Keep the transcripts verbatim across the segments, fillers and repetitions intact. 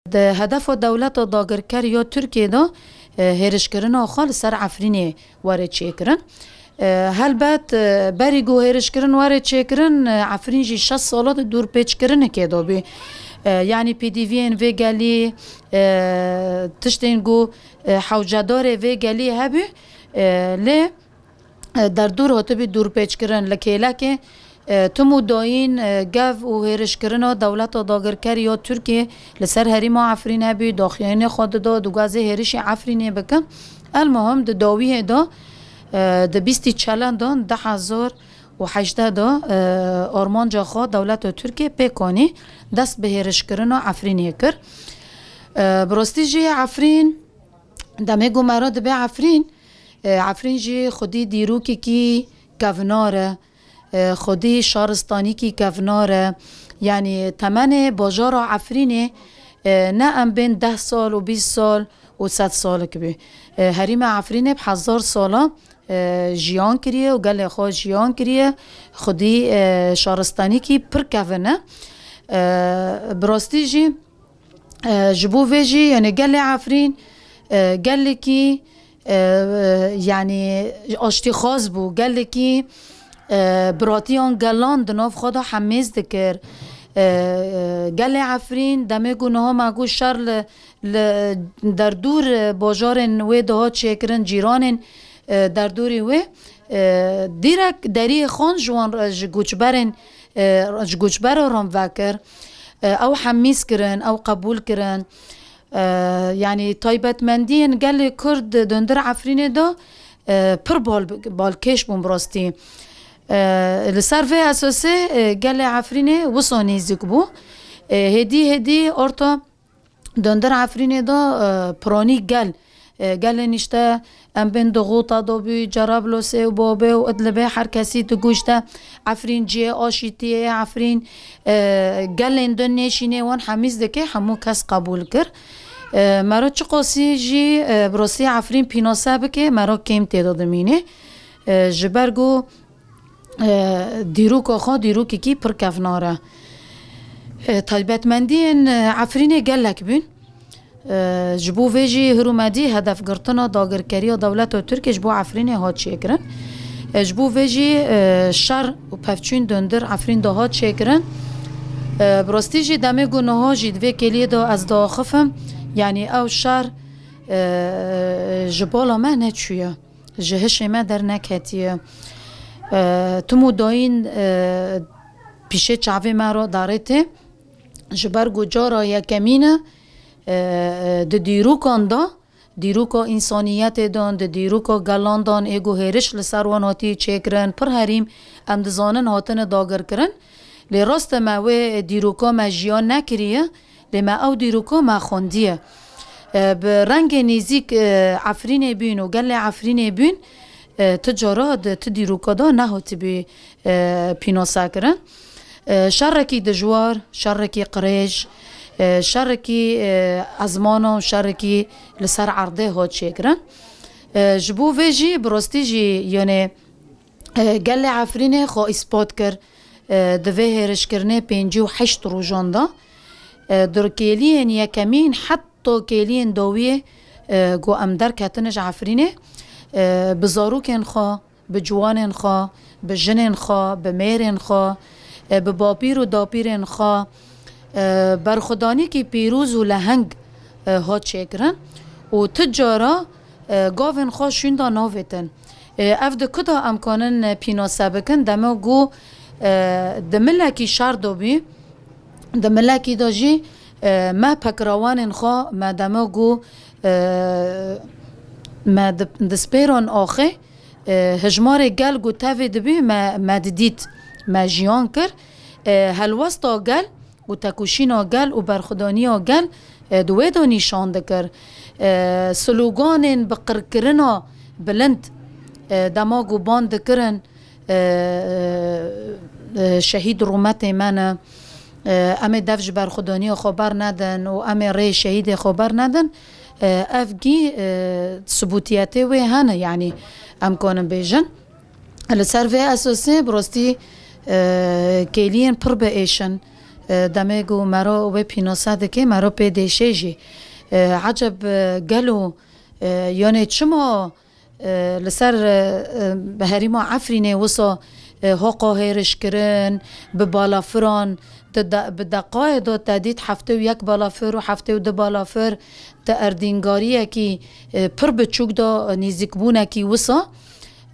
Di hedefa dewleta dagirker ya Tirkiyê de, e, hêrişkirina xwe li ser Efrînê were çêkirin. E, helbet, e, berî ku hêrişkirin were çêkirin, e, Efrîn jî şeş sala di dûrpêçkirinekê de bû. E, yanî pêdiviyên vê gelî, e, tiştên ku, e, hewcedarê vê gelî hebû, e, lê e, derdûr hatibû dûrpêçkirin. Li kêlekê, e, tim û dayîn, e, gev û hêrişkirina dewleta dagirker ya Tirkiyê li ser herêma Efrînê bû, daxuyaniyê xwe dida, dûgazê hêrişê Efrînê bikin. El muhim di dawiyê de, e, di bîstî Çelendan du hezar û hejdeh de, e, armanca xwe dewleta Tirkiyê pêk anî, dest bi hêrişkirina Efrînê kir. E, bi rastî jî Efrîn, demê ku mero dibe Efrîn, E, Efrîn jî xwedî dîrokekî kevnar e, e, xwedî şaristanîkî kevnar e. Yanî temenê bajara Efrînê, e, ne em bên deh sal û bîst sal û sed salek bû. E, herîma Efrînê bi hezar sala, e, jiyan kiriye û gelê xwe jiyan kiriye. Xwedî, e, şaristanîkî pir kevin e. E, bi rastî jî, E, ji bo vê jî, yanî gelê Efrîn, e, gelekî, e, e, yanî aştîxwaz bû, gelekî, e, biratiyan gelan di nav xwe de hemêz dikir. E, e, gelê Efrîn, demê ku niha me got şer li, li derdûr, e, bajarên wê dihat çêkirin, cîranên, e, derdûrî wê, e, dîrek deriyê xan ji wan re, ji goçberên, e, ji goçbera ran vekir. E, ew hemîz kirin, ew qebûl kirin. E, yanî taybetmendiyên gelê Kurd di hundir Efrînê de, e, pir bal, balkêş bûn bi rastî. E, li ser vê esasê, e, gelê Efrînê wisa nêzîk bû. E, hêdî hêdî orta Döndür Efrînê de, e, piranî gel. E, gelên işte em bên di Xûta de bû, Cerablosê û Babê û Idlibê her kesî digot işte Efrîn cihê aşîtiyê ye, Efrîn, e, gelên din nêşînê wan hemîz dike, hemû kes qebûl kir. E, mero çiqasî jî, e, bi rastî Efrîn pînase bike, mero kêm tê de dimîne. E, ji ber ku e, dîroka xwe dîrokekî pir kevnar e. E, taybetmendiyên, e, Efrînê gelek bûn. E, ji bo vê jî hirûmedî hedefgirtina dagirkeriya dewleta Tirkiyê ji bo Efrînê hat çêkirin. E, ji bo vê jî, e, şer û pevçûn dundir Efrîn de hat çêkirin. E, bi rastî jî demê ku niha jî di vê kêliyê de ez diaxifim, yanî ew şer, e, ji bala me neçûye. Ji hişê me derneketiye. E, tim û dayîn, e, pîşê çavê me re darê tê. Ji ber ku cara yekemîn e, e, di dîrokan de, dîroka însaniyetê dan, di dîroka gelan dan, ê ku hêriş li ser wan hatiye çêkirin, pir herîm em dizanin hatine dagirkirin. Lê rast e me wê dîroka me jiyan nekiriye. Lê me ew dîroka me xwendiye. E, bi rengê nêzîk, e, Efrînê bûn û gelê Efrînê bûn, e, ti cara di ti dîroka de nehatibû, e, pînase kirin. E, şerekî dijwar, şerekî qirêj, e, şerekî, e, ezmana û şerekî li ser erdê hat çêkirin. E, ji bo vê jî, bi rastî jî, yanê, E, gelê Efrînê xwe îspat kir. E, di vê hêrişkirinê pêncî û heşt rojan de, e, di kêliyên yekemîn heta kêliyên dawiyê, e, ku em derketin ji Efrînê, e, bi zarokên xwe, bi ciwanên xwe, bi jinên xwe, bi mêrên xwe, e, bi bapîr û dapîrên xwe, e, berxwedanîkî pîroz û leheng, e, hat çêkirin û ti cara, e, gavên xwe şûnda navêtin. E, ev di ku de em kanin, e, pînase bikin, dema ku, e, di milekî şer de bî, di milekî de jî, e, me pekirawanên xwe, me dema ku, e, me di, di spêran axê, e, hijmarê gel ku tevê dibî, me, me didît, me jiyan kir. E, helwesta gel û tekoşîna gel û berxwedaniya gel, e, di wê de nîşan dikir. E, sloganên bi qirkirina bilind, e, dema ku ban dikirin, e, e, şehîd rûmetê me ne, e, em ê dev ji berxwedaniya xwe bernedin û em ê rê şehîdê xwe bernedin, e, ev gî, e, subûtiyetê wê hene, yanî em kanin bêjin. Li ser vê esasê bi rastî, e, kêliyên pir biêş in, E, demê ku mero wê pînase dike, mero pê dêşê jî. E, eceb, e, gelo, e, yanê çima, e, li ser, e, e, herîma Efrînê wisa, e, hoqa hêriş kirin, bi balafiran, di de-, bi deqayê de te dît heftê û yek balafir û heftê û du balafir, te erdîngariyekî, e, pir biçûk de nîzîkbûnekî wisa.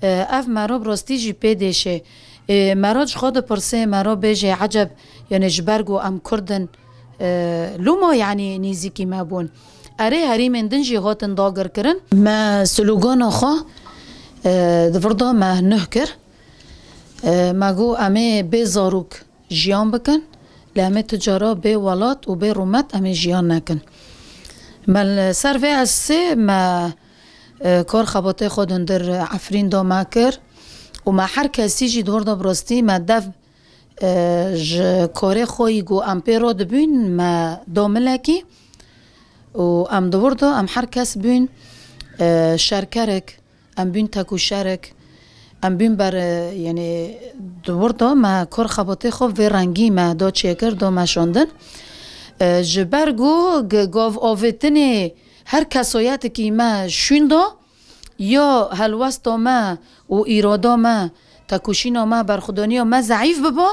E, ev mero bi rastî jî pê dêşê. E, mero ji xwe dipirsê, mero bêje, eceb, yanê ji ber ku em Kurd in, e, lûma, yanî nîzîkî me bûn. Erê, herîmên din jî hatin dagirkirin. Me slogana xwe, e, di vir de me nuh kir. E, me got, em ê bê zarok jiyan bikin, lê em ê tu cara bê welat û bê rûmet em ê jiyan nekin. Me li ser vê esasê me, e, kar xebatê xwe di hundir Efrîn de me kir û me her kesî jî di wir de bi rastî me dev, e, ji karê xwe yî ku em pê re dibûn me da milekî û em di wir de em her kes bûn, e, şerkerek. Em bûn tek û şerek, em bûn ber, e, yanî di wir de me kar xebatê xwe vê rengî me da çêkir, da meşandin. E, ji ber ku g-, gav avêtinê her kesayetekî me şûn da, ya helwesta me û îrada me, tekoşîna me, berxwedaniya me zeîf biba,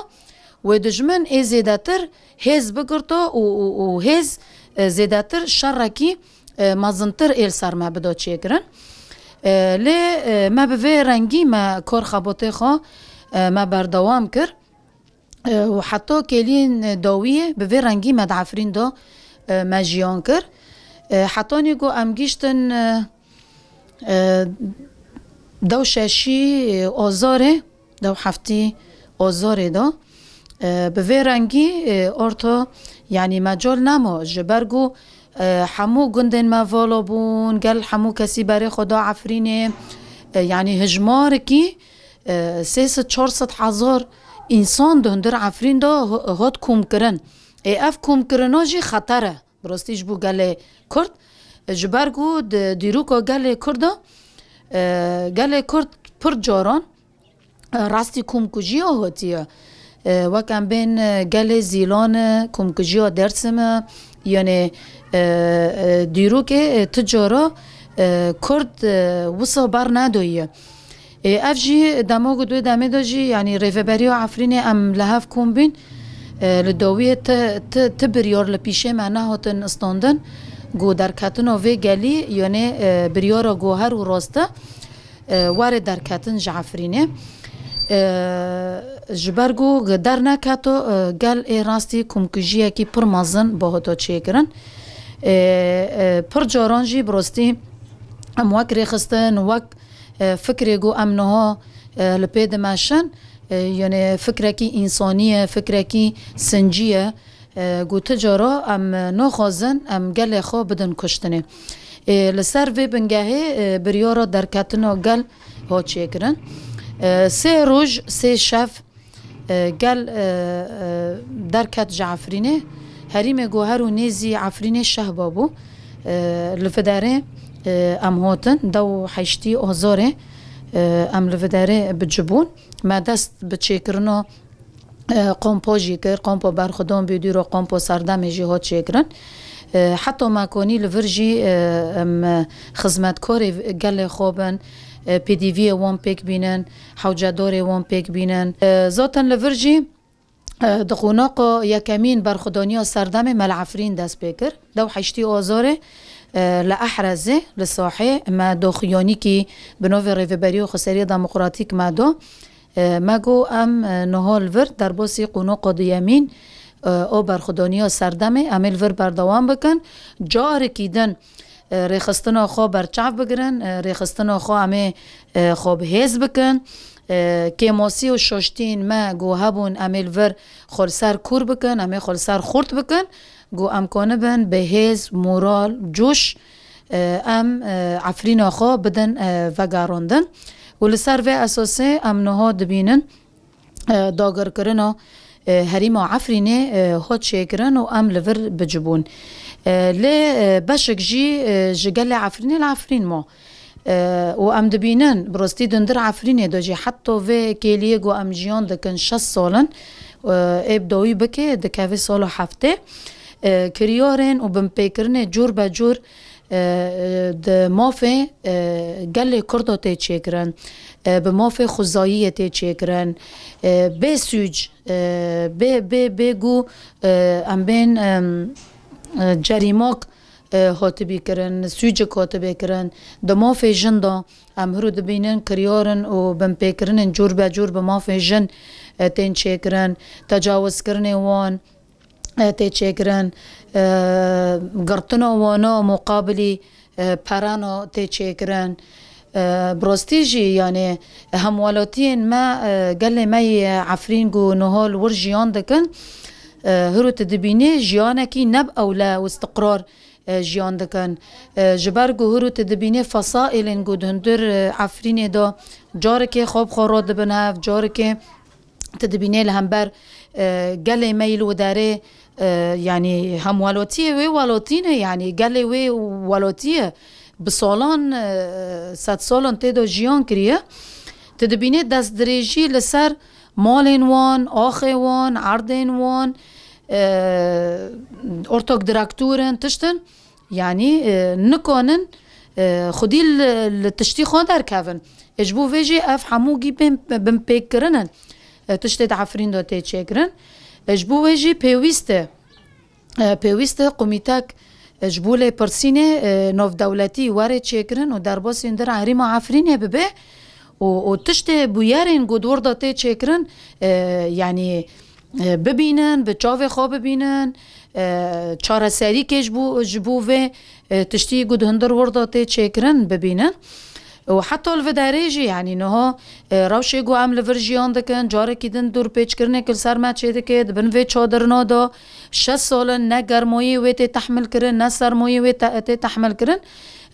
wê dijmin ê zêdetir hêz bigirta û, û, û hêz, e, zêdetir şerekî, e, mezintir ê li ser me bida çêkirin. E, lê, e, me bi vê rengî me kar xebotê xwe, e, me berdewam kir. E, û heta kêliyên dawiyê bi vê rengî me di Efrîn de, e, me jiyan kir. E, hetanî ku em gihîştin, e, e, dew şeşî, e, Azarê, dew heftî Azarê de, e, bi vê rengî, e, orto, yanî mecal nema, ji ber ku, e, hemû gundên me vala bûn, gel hemû kesî berê xwe da Efrînê, e, yanî hijmarekî, e, sê sed çar sed hezar însan di hundir Efrîn de ho-, hat komkirin. Ê ev komkirina jî xeter e. Bi rastî ji bo gelê Kurd, ji ber ku di dîroka gelê Kurd de, e, gelê Kurd pir caran, e, rastî komkujiya hatiye. E, wek em bên, e, gelê Zîlan e, komkujiya Dersim e, yanê, e, e, dîrokê, e, ti cara, e, Kurd, e, wisa ber nedaye. Ê, ev jî dema ku di wê demê de jî, yanî Rêveberiya Efrînê em li hev kom bîn, e, li dawiyê ti, ti, ti biryar li pîşê me nehatin standin, ku derketina vê gelî, yanê, e, biryara ku her û rast e, e, were derketin ji Efrînê. E, ji ber ku derneketo, e, gel ê rastî komkujiyekî pir mezin bi hata çêkirin. E, e, pir caran jî bi rastî em wek rêxistin, wek e, fikrê ku em niha, e, li pê dimeşin, e, yanê fikrekî însanî ye, fikrekî sincî ye, e, ku ti cara em naxwazin em gelê xwe bidin kuştinê. E, li ser vê bingehê, e, biryara derketina gel hat çêkirin. E, sê roj, sê şev, E, gel, e, e, derket ji Efrînê. Herîmê ku her û nêzî Efrînê şehba bû. E, li vê derê, e, em hatin, dew heştî Azarê, e, em li vê derê bi ci bûn. Me dest bi çêkirina, e, kompo jî kir, kompo berxwedan bû, dûro kompo serdemê jî hat çêkirin. E, heta me konî li vir jî, e, em, e, xizmetkarê gelê xwe bin, e, pêdiviyê wan pêk bînin, hewcedarê wan pêk bînin. E, zaten li vir jî, e, di qonaqa yekemîn berxwedaniya serdemê me li Efrîn dest pê kir. Dew heştî Azarê, e, li Ehrezê, li Sahê, me doxuyanîkî bi navê Rêveberiya Xweseriya Demokratîk me do. E, me got, em, e, niha li vir derbasî qonaqa duyemîn, e, a berxwedaniya serdemê, em ê li vir berdewam bikin. Carekî din, e, rêxistina xwe berçav bigirin, e, rêxistina xwe em ê, e, xwe bi hêz bikin. E, kêmasî û şaştiyên me ku hebûn, em ê li vir xwe li ser kûr bikin, em ê xwe li ser xurt bikin, ku em konibin bi hêz, moral, coş, e, em, e, Efrîna xwe bidin, e, vegerandin. Û li ser vê esasê em niha dibînin, e, dagirkirina, e, herêma Efrînê, e, hat çêkirin û em li vir bi ci bûn. E, lê, e, beşek jî, e, ji gelê Efrînê li Efrîn ma. E, û em dibînin, bi rastî di hundir Efrînê de jî heta vê kêliyê ku em jiyan dikin şeş sal in e, ê bi dawî bike, dikeve sala heftê. E, kiryarên û binpêkirinê cûr be cûr, e, e, di mafê, e, gelê Kurda tê çêkirin, e, bi mafê xwezayiyê tê çêkirin, e, bê sûc, e, bê, bê, bê ku, e, em bên, em, e, cerîmak, e, hatibî kirin, sûcik hatibê kirin, di mafê jin de em hiro dibînin kiryarin û binpêkirinên cûr be cûr bi mafê jin, e, tên çêkirin, tecawizkirinê wan, e, tê çêkirin, e, girtina wana muqabilî, e, perana tê çêkirin. E, bi rastî jî, yanî hemwelatiyên me, e, gelê me yê Efrîn ku niha li wir jiyan dikin, e, hiro tu dibînî jiyanekî ne bi ewle û istiqrar, e, jiyan dikin. E, ji ber ku hiro tu dibînî fesaîlên ku di hundir, e, Efrînê de carekê xwe bi xwe re dibin hev, carekê tu dibînê li hember, e, gelê me yî li wê derê, e, yanî hemwelatiyê wê welatî ne, yanî gelê wê welatî ye. Bi salan, e, sedsalan tê de jiyan kiriye. Tu dibînê destdirêjî li ser malên wan, axê wan, erdên wan, e, ortok direktor in, tişt in. Yanî, e, nikanin, e, xwedî li, li tiştî xwe derkevin. E, ji bo vê jî ev hemû gî bên binpêkkirin in. E, tiştê di Efrîn de tê çêkirin. E, ji bo wê jî pêwîst e, e, pêwîst e komîtek, e, ji bo lêpirsînê, e, navdewletî were çêkirin û derbasî hundir herêma Efrînê bibe û, û tiştê bûyerên ku di wir de tê çêkirin, e, yanî, e, bibînin, bi çavê xwe bibînin, e, çareserîkê ji bo, ji bo vê, e, tiştî ku di hundir wir de tê çêkirin bibînin. Û heta li vê derê jî, yanî niha, e, rewşê ku em li vir jiyan dikin, carekî din dûrpêçkirinek li ser me çêdike, di bin vê çadirina de şeş sal in ne germayî wê tê tehmil kirin, ne sermayî wê te-, tê tehmil kirin.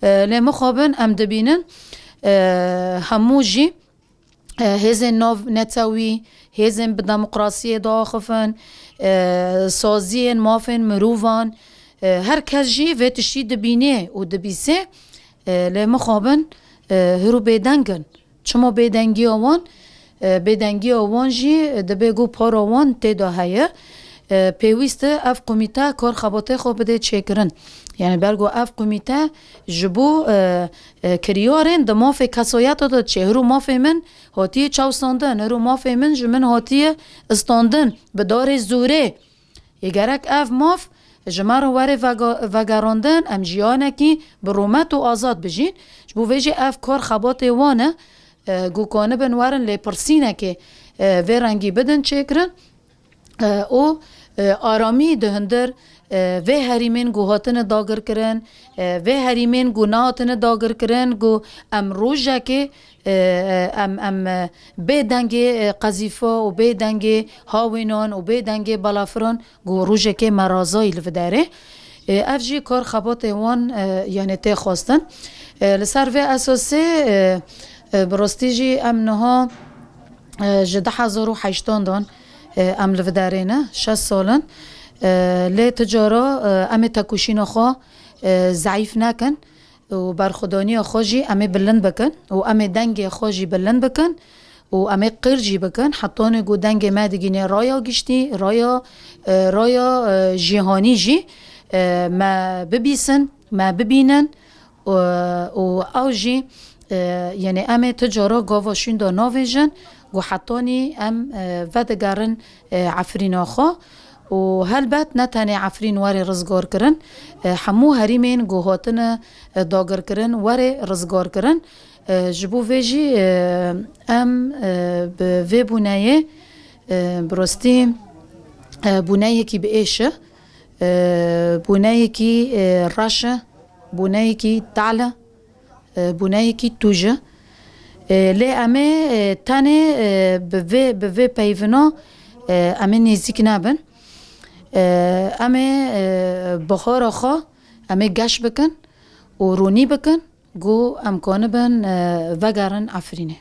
E, lê mixabin em dibînin, e, hemû jî, e, hêzên nav netewî, hêzên bi demokrasiyê diaxifin, e, saziyên mafên mirovan, e, her kes jî vê tiştî dibînê û dibîsê, e, lê mixabin, e, hiro bêdeng in. Çima bêdengiya wan? E, bêdengiya wan jî, e, dibe ku para wan tê de heye. E, pêwîst e ev komîte kar xebatê xwe bide çêkirin. Yanî ber ku ev komîte ji bo, e, e, kiryarên di mafê kesayeta de diçe. Hiro mafê min hatiye çewsandin, hiro mafê min ji min hatiye istandin bi darê zorê. Ê gerek ev maf ji me re were vega-, vegerandin, em jiyanekî bi rûmet û azad bijîn. Ji bo vê jî ev kar xebatê wan e, e, ku kanibin werin lêpirsînekê, e, vê rengî bidin çêkirin. E, û, e, aramî di hundir, e, vê herîmên ku hatine dagirkirin, e, vê herîmên ku nehatine dagirkirin, ku em rojekê, e, em, em, e, bê dengê, e, qezîfa û bê dengê hawînan û bê dengê balafiran ku rojekê me razayî li viderê. E, ev jî kar xebatê wan, e, yanê tê xwestin. E, li ser vê esasê, e, e, bi rastî jî em niha, e, ji du hezar û heştan dan, e, em li viderê ne, şeş sal in. E, lê ti cara, e, em ê tekoşîna xwe, e, zeîf nekin û berxwedaniya xwe jî em ê bilind bikin û em ê dengê xwe jî bilind bikin û em ê qir jî bikin. Hetanê ku dengê me digîne raya giştî, raya, e, raya, e, cîhanî jî, e, me bibîsin, me bibînin. Û, û ew jî, e, yanî em ê ti cara gava şûnda navêjin ku hetanî em, e, vedigerin, e, Efrîna xwe. Û helbet ne tenê Efrîn were rizgarkirin, e, hemû herîmên ku hatine, e, dagirkirin were rizgarkirin. E, ji bo vê jî, e, em, e, bi vê bûneyê, e, bi rastî, e, bûneyekî bi êş e, e, bûneyekî, e, reş e, bûneyekî tal e, e, bûneyekî tûj e. E, lê em ê, e, tenê, e, bi vê, bi vê peyvina, e, em ê nêzîk nebin. E, em ê, e, bihara xwe em ê geş bikin û ronî bikin ku em kanibin, e, vegerin Efrînê.